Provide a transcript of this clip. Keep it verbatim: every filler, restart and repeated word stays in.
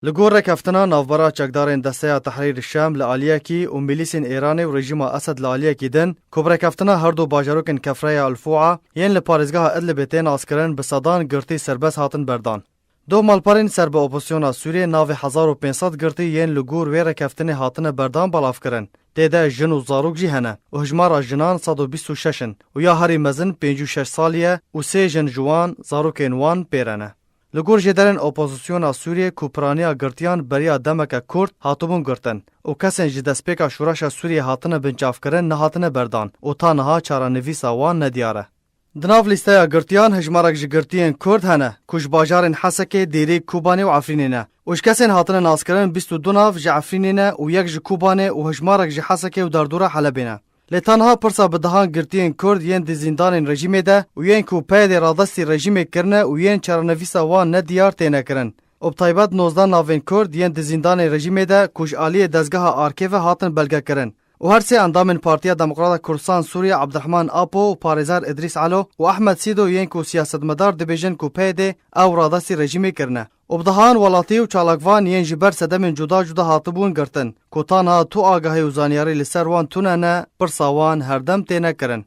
Li gor rêkeftina navbera çekdarên Desteya Tehrîr Şam li aliyekî û milîsên Îranê û rejîma Esed li aliyekî din, ku bi rêkeftina her du bajarokên Kefreya Elfûa yên li parêzgeha Idlibê tê naskirin, bi sedan girtî serbest hatin berdan. Doh malperên ser bi opozisyona Sûriyê navê hezar û pênc sed girtî yên li gor wê rêkeftinê hatine berdan belav kirin. Tê de jin û zarok jî hene û hijmara jinan sed û bîst û şeş in û ya herî mezin pêncî û şeş salî ye û sê jin ji wan zarokên wan pêre ne. Li gor jêderên opozisyona Sûriyê ku piraniya girtiyan beriya demeke kurt hatibûn girtin û kesên ji destpêka şoreşa Sûriyê hatine binçavkirin nehatine berdan û ta niha çarenivîsa wan nediyar e. Di nav lîsteya girtiyan hijmarek ji girtiyên Kurd hene ku ji bajarên Hesekê, Dêrî, Kobanê û Efrînê ne û ji kesên hatine naskirin bîst û du nav ji Efrînê ne û yek ji Kobanê û hijmarek ji Hesekê û derdora Helebê ne. Lê tanha pirsa bi dehan girtiyên Kurd yên di zîndanên rejîmê de û yên ku P Y D'ê radestî rejîmê kirine û yên çarenivîsa wan nediyar têne kirin û bi taybet nozdeh navên Kurd yên di zîndanên rejîmê de ku ji aliyê dezgeha Arkê ve hatin belgekirin û her sê endamên Partiya Demokrata Kurdistan Sûriye Abdurrahman Apo û parêzer Idrîs Elo û Ehmed Sîdo yên ku siyasetmedar dibêjin ku P Y D ew radestî rejîmê kirine û bi dehan welatî û çalakvan yên ji ber sedemên cuda cuda hatibûn girtin ku ta niha tu agahî û zanyarî li ser wan tune ne, pirsa wan herdem têne kirin.